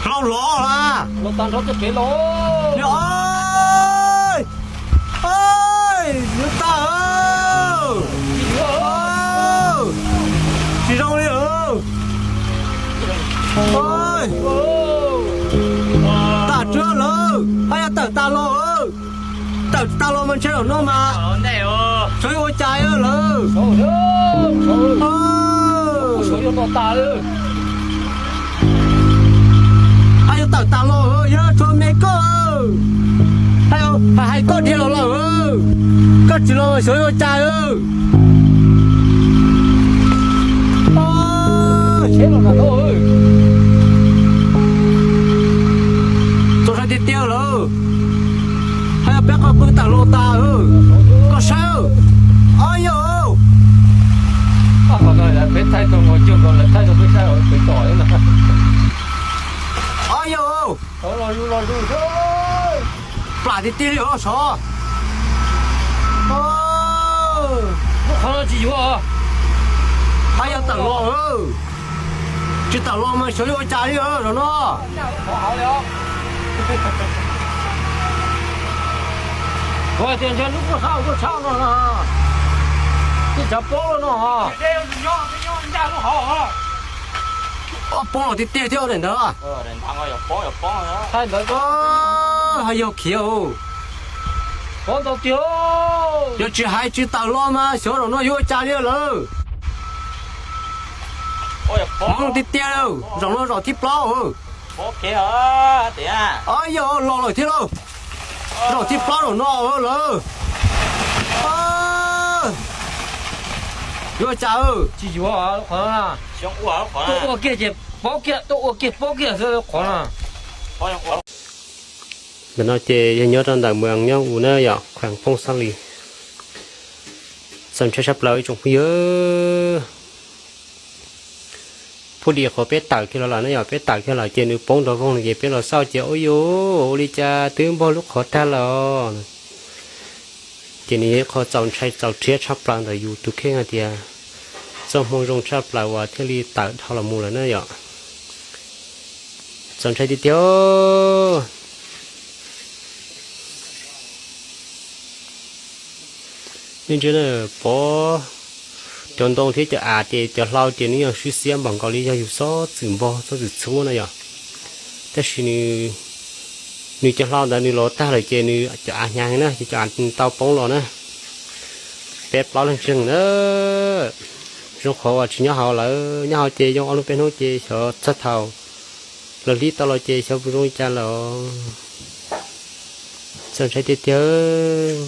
Plaub los a. Los tag nrho tej pem los. Yog, yog tag. Tsis zoo li. Tag tsuag lawm, haj yog tawm tas los. Tawm tas los mas ntshe zaum no mas xyov yuav ua cas lawm. Haj yog tawm tas los, yog tshuav me koj, hais koj dhia los lawm, koj tsis los xyov yuav ua cas. Txaus ntshai tiag tiag lawm. Haj yog peb qhov pw tawm los tas. Koj saib, ob yog, ob yog, plam tiag tiag li os sov. Qhov no tsis yuav, haj yog tawm los, tsis tawm los mas xyov yuav ua cas li zaum no. Kuv hais tias ntshe lub kuj sab kuj sab no na, tsis tsav paub no. Ob poob los tiag tiag thiab daim ntawd. Hais ntawd haj yog khiav. Poob ntau tiag. Yog tsis hais tsis tawm los mas xyov zaum no yuav ua cas li lawm. Poob tiag tiag, zaum no zaum thib plaub. Ob yog los lawm thiab lauj. Zaum thib plaub zaum no lawm. Yuav ua cas? Tsis yuav, tuaj ua kiag ces paub kiag, tuaj ua kiag paub kiag qhov no. Ntawm no ces yog nyob rau ntawm Mws As nyob u na yom, khuees Poob Xab Lis. Txaus ntshai tshaj plaws ib tsoom phooj ywg. Phuj dim qhov peb tawm kiag los lawm na yom, peb tawm kiag lawm ces nws poob nrov voog no ces peb los xauj ces ua yuav ua li cas twb npog lub qhov tag lawm. Ces nws yog ib qho txaus ntshai txaus rhiab tshaj plaws ntawm yus tus kheej hais tias txoj hmoo zoo tshaj plaws uas thiaj li tawm dhau los mus lawm na yom. Txaus ntshai tiag tiag. Nej ntsia na, pov cov ntoo thiab cov av ces cov hlau ces nws yog swb xiab npaum nkaus li yog yus xob txwm npog xob txwm txhub na yom. Tab sis nws cov hlau ntawd nws los tag lawm ces nws cov av hnyav heev na, ces cov av tau poob los na. Peb plaub leeg tseeg na, zoo qhov uas tsis nyob hauv lawm, nyob hauv ces yoo ob hnub peb hnub ces xyov txog thaum lawv hlib tau los ces xyov puas zoo li cas lawm. Txaus ntshai tiag tiag.